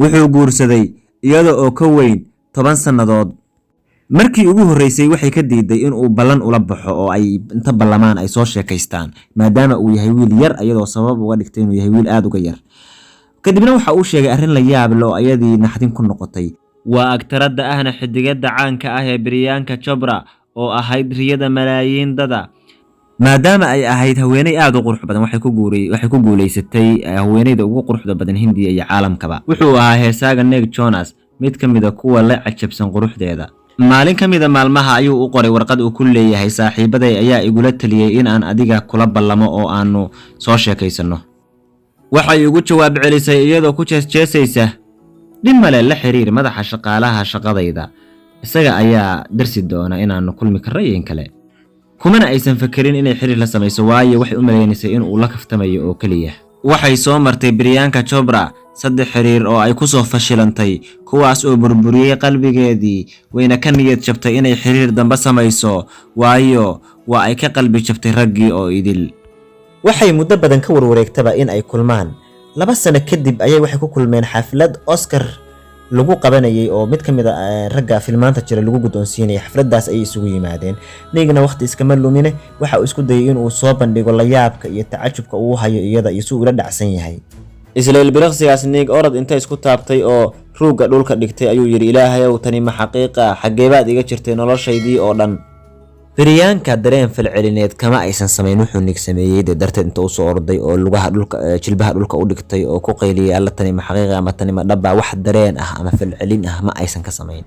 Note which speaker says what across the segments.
Speaker 1: Wuxuu guursaday iyada oo ka weyn 10 sannadood. Markii ugu horreysay waxay ka diiday inuu ballan ula baxo oo ay inta ballamaan ay soo sheekaystaan, maadaama uu yahay wiil yar, iyadoo sabab uga dhigtay inuu yahay wiil aada uga yar. Kadibna waxa uu sheegay arrin la yaab leh oo ayadii naxdin ku noqotay. Waa agtaradda ahna xidigadda caanka ah ee Priyanka Chopra, oo ahayd riyada malaayiin dada. Maadaama ay ahayd haweeney aada u qurux badan, waxay ku guuleysatay haweeneyda ugu quruxda badan Hindiya iyo caalamkaba. Wuxuu ahaa heesaaga Nick Jonas mid ka mid a kuwa la cajabsan quruxdeeda. Maalin ka mida maalmaha ayuu u qoray warqad uu ku leeyahay: "Saaxiibaday ayaa igula taliyey in aan adiga kula ballamo oo aanu soo sheekaysanno." Waxay ugu jawaab celisay iyadoo ku jeesjeesaysa: "Dhib male, la xiriir madaxa shaqaalaha shaqadayda, isaga ayaa darsi doona inaannu kulmi karro iyo in kale." Kumana aysan fakerin inay xiriir la samayso, waayo waxay u malaynaysay in uu la kaftamayo oo keliya. Waxay soo martay Priyanka Chopra saddex xiriir oo ay ku soo fashilantay, kuwaas oo burburiyey qalbigeedii, wayna ka niyad jabtay inay xiriir dambe samayso, waayo waa ay ka qalbi jabtay raggii oo idil. Waxay muddo badan ka warwareegtaba in ay kulmaan. 2 sano kadib ayay waxay ku kulmeen xaflad Oscar lagu qabanayay oo mid ka mid a ragga filmaanta jira lagu guddoonsiinayay. Xafladdaas ayay isugu yimaadeen. Nickna waqti iskama lumine, waxa uu isku dayay inuu soo bandhigo layaabka iyo tacajubka uu hayo iyada iyo si uu ula dhacsan yahay. Isla ilbiriqsigaas Nick orod inta isku taabtay oo ruugga dhulka dhigtay ayuu yidhi: "Ilaahayow, tani ma xaqiiqa? Xaggee baad iga jirtay noloshaydii oo dhan?" Priyanka dareen falcelineed kama aysan samayn wuxuu Nick sameeyey. Dee darteed inta usoo orday oo lugaha dhulka, jilbaha dhulka u dhigtay oo ku qayliyay: "Alla, tani ma xaqiiqa ama tani ma dhaba?" Wax dareen ah ama falcelin ah ma aysan ka samayn.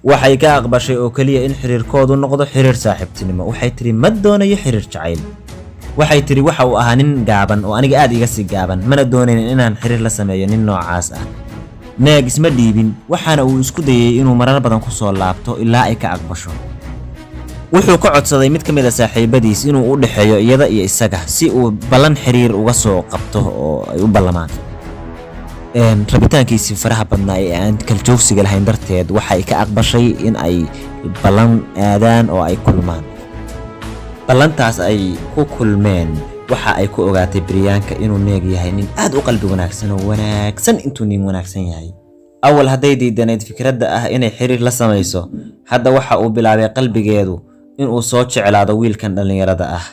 Speaker 1: Waxay ka aqbashay oo keliya in xiriirkoodu noqdo xiriir saaxiibtinimo. Waxay tiri: "Ma doonayo xiriir jacayl." Waxay tiri: "Waxa uu ahaa nin gaaban oo aniga aad iga sii gaaban, mana doonaynin inaan xiriir la sameeyo nin noocaas ah." Nick isma dhiibin, waxaana uu isku dayey inuu marar badan ku soo laabto ilaa ay ka aqbasho. Wuxuu ka codsaday mid ka mid a saaxiibadiis inuu u dhexeeyo iyada iyo isaga si uu ballan xiriir uga soo qabto oo ay u ballamaan. Rabitaankiisii faraha badnaa ee aan kaljoogsiga lahayn darteed, waxay ka aqbashay in ay ballan aadaan oo ay kulmaan. Ballantaas ay ku kulmeen waxa ay ku ogaatay Priyanka inuu Nick yahay nin aad u qalbi wanaagsan oo wanaagsan intuu nin wanaagsan yahay. Awal hadday diidanayd fikradda ah inay xiriir la samayso, hadda waxa uu bilaabay qalbigeedu inuu soo jeclaado wiilkan dhallinyarada ah.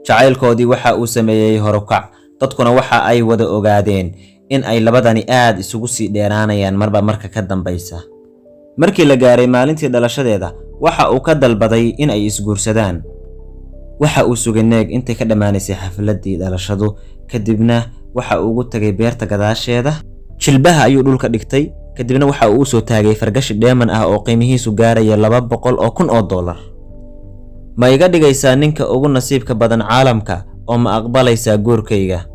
Speaker 1: Jacaylkoodii waxa uu sameeyey horukac, dadkuna waxa ay wada ogaadeen in ay labadani aad isugu sii dheeraanayaan marba marka ka dambaysa. Markii la gaaray maalintii dhalashadeeda, waxa uu ka dalbaday in ay isguursadaan. Waxa uu sugay Nick intay ka dhammaanaysay xafladdii dhalashadu, kadibna waxa uu ugu tagay beerta gadaasheeda. Jilbaha ayuu dhulka dhigtay, kadibna waxa uu u soo taagay fargashi dheeman ah oo qiimihiisu gaaraya $200,000. "Ma iga dhigaysaa ninka ugu nasiibka badan caalamka oo ma aqbalaysaa guurkayga?"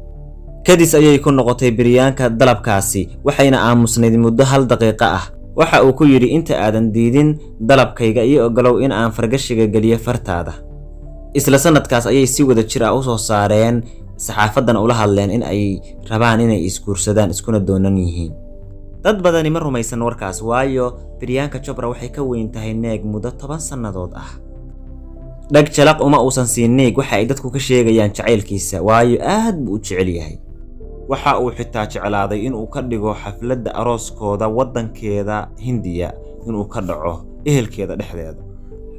Speaker 1: Kadis ayay ku noqotay Priyanka dalabkaasi, waxayna aamusnayd muddo hal daqiiqo ah. Waxa uu ku yidhi: "Inta aadan diidin dalabkayga, ii ogolow in aan fargashiga geliyo fartaada." Isla sanadkaas ayay si wada jir ah u soo saareen, saxaafaddana ula hadleen in ay rabaan inay isguursadaan, iskuna doonan yihiin. Dad badani ma rumaysan warkaas, waayo Priyanka Chopra waxay ka weyn tahay Nick muddo 10 sannadood ah. Dhag jalaq uma uusan siin Nick waxa ay dadku ka sheegayaan jacaylkiisa, waayo aad buu u jecel yahay. Waxa uu xitaa jeclaaday inuu ka dhigo xafladda arooskooda waddankeeda Hindiya, inuu ka dhaco ehelkeeda dhexdeeda.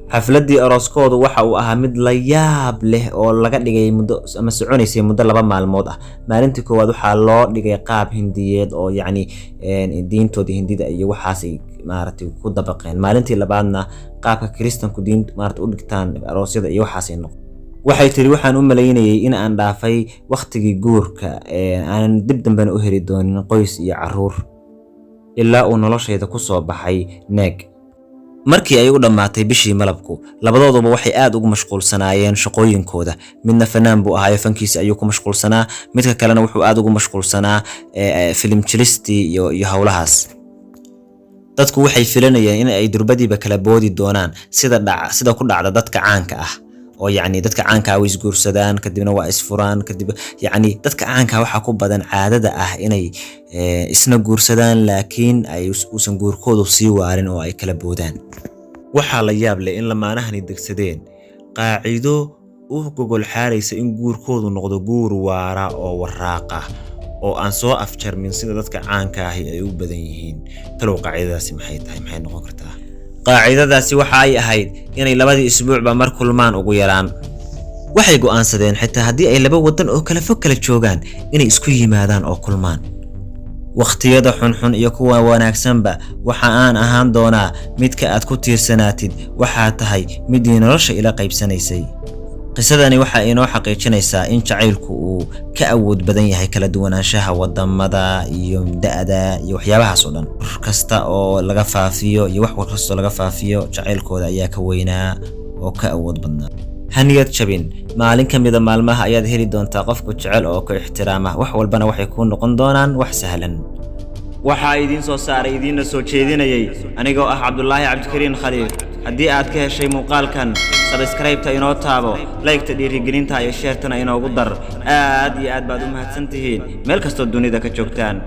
Speaker 1: Xafladdii arooskoodu waxa uu ahaa mid la yaab leh oo laga dhigay muddo ama soconaysay muddo 2 maalmood ah. Maalintii koowaad waxaa loo dhigay qaab Hindiyeed oo yacni diintoodii Hindida iyo waxaasay maaragtay ku dabaqeen. Maalintii labaadna qaabka Kiristanku diin maaragtay u dhigtaan aroosyada iyo waxaasay noqon. Waxay tiri: "Waxaan u malaynayay in aan dhaafay wakhtigii guurka, aanan dib dambena u heli doonin qoys iyo caruur, ilaa uu noloshayda ku soo baxay Nick." Markii ay u dhammaatay bishii malabku, labadooduba waxay aad ugu mashquulsanaayeen shaqooyinkooda. Midna fanaan buu ahaayo, fankiisa ayuu ku mashquulsanaa. Midka kalena wuxuu aad ugu mashquulsanaa filim jilistii iyo howlahaas. Dadku waxay filanayeen in ay durbadiiba kala boodi doonaan, sida ku dhacda dadka caanka ah, oo yacni dadka caanka ah way isguursadaan, kadibna waa isfuraan. Kadib yacni dadka caanka ah waxaa ku badan caadada ah inay isna guursadaan, laakiin ay uusan guurkoodu sii waarin oo ay kala boodaan. Waxaa la yaab leh in lamaanahani degsadeen qaacido u gogol xaaraysa in guurkoodu noqdo guur waara oo waraaqa. oo aan soo afjarmin sida dadka caanka ahi ay u badan yihiin. Talow qaacidadaasi maxay tahay? Maxay noqon kartaa? Qaacidadaasi waxa ay ahayd inay labadii isbuucba mar kulmaan ugu yaraan. Waxay go'aansadeen xitaa haddii ay laba waddan oo kala fog kala joogaan inay isku yimaadaan oo kulmaan. Wakhtiyada xunxun iyo kuwa wanaagsanba waxa aan ahaan doonaa midka aad ku tiirsanaatid. Waxaa tahay midii nolosha ila qaybsanaysay. Qisadani waxa inoo xaqiijinaysaa in jacaylku uu ka awood badan yahay kala duwanaanshaha wadamada iyo da'da iyo waxyaabahaas oo dhan. War kasta oo laga faafiyo iyo wax war kastoo laga faafiyo, jacaylkooda ayaa ka weynaa oo ka awood badnaa. Ha niyad jabin. Maalin ka mida maalmaha ayaad heli doontaa qofku jecel oo ku ixtiraama. Wax walbana waxay kuu noqon doonaan wax sahlan. Waxaa idiin soo saaray, idiinna soo jeedinayay anigoo ah Cabdulaahi Cabdikariin Khaliif. Haddii aad ka heshay muuqaalkan, subscribe-ta inoo taabo, like-ta dhiirigelinta iyo share-tana inoogu dar. Aad iyo aad baad u mahadsan tihiin meel kastoo dunida ka joogtaan.